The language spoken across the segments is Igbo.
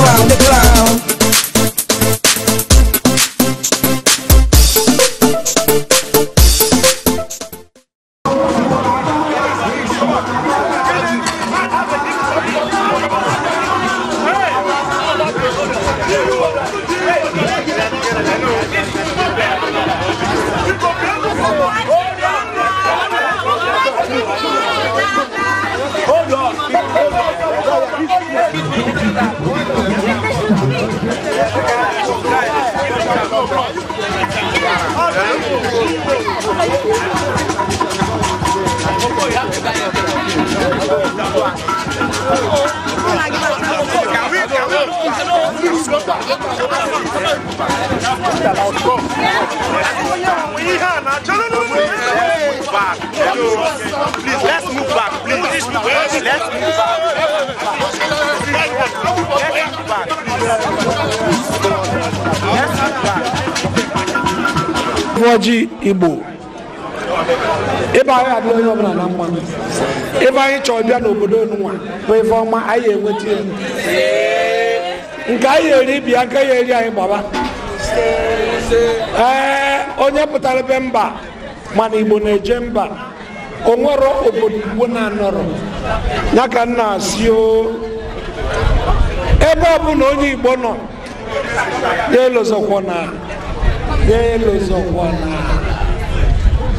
ground, the ground. Please, let's move back. Please, let's move back. Let's move back. Let's move back. Ọjị Igbo ebe anyị adịla onye ọbụla na mma, ebe anyị chọrọ bịa n'obodo nwa bụ ife ọma anyị enweta ya. Nke anyị eri bịa, nke ya eri anyị gbaba. Ee, onye pụtara be mba mana Igbo na-eje mba, o nwero obodo Igbo na-anọrọ ya ka m na-asị o, ebe ọbụla onye Igbo nọ ya elozokwana, ya elozokwana,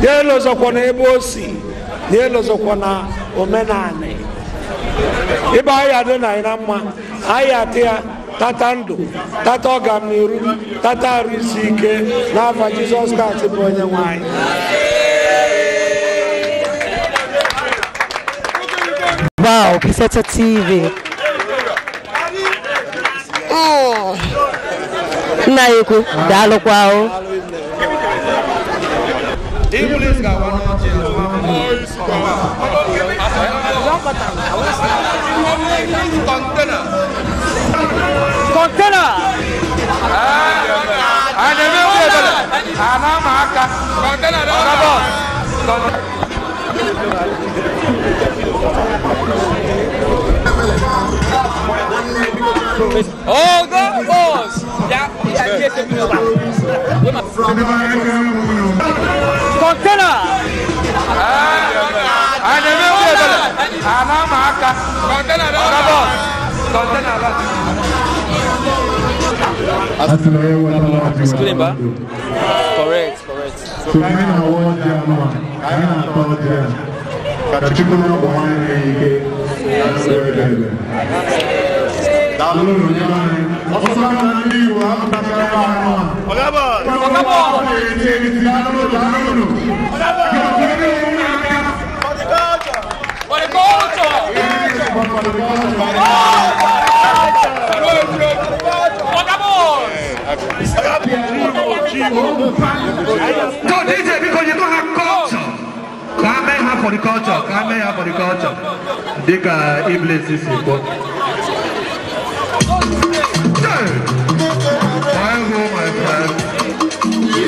ya elozokwana ebe o si, ya elozokwana omenanị. Ebe anyị adị na anyị na mma, anyị atị ya tata ndụ, tata ọganiru, tata arụ isi ike n'afa Jizọs Kraịst bụ onye nwe anyị. Wow, Piseta TV. Nna ya ukwu, daalụkwa o. Container. Oh, go boss. Yeah, yeah, container. Correct, correct. So For the culture! So DJ, because you don't have culture. Come here for the culture. Come here for the culture. Dika Iblis is important. I go, my friend.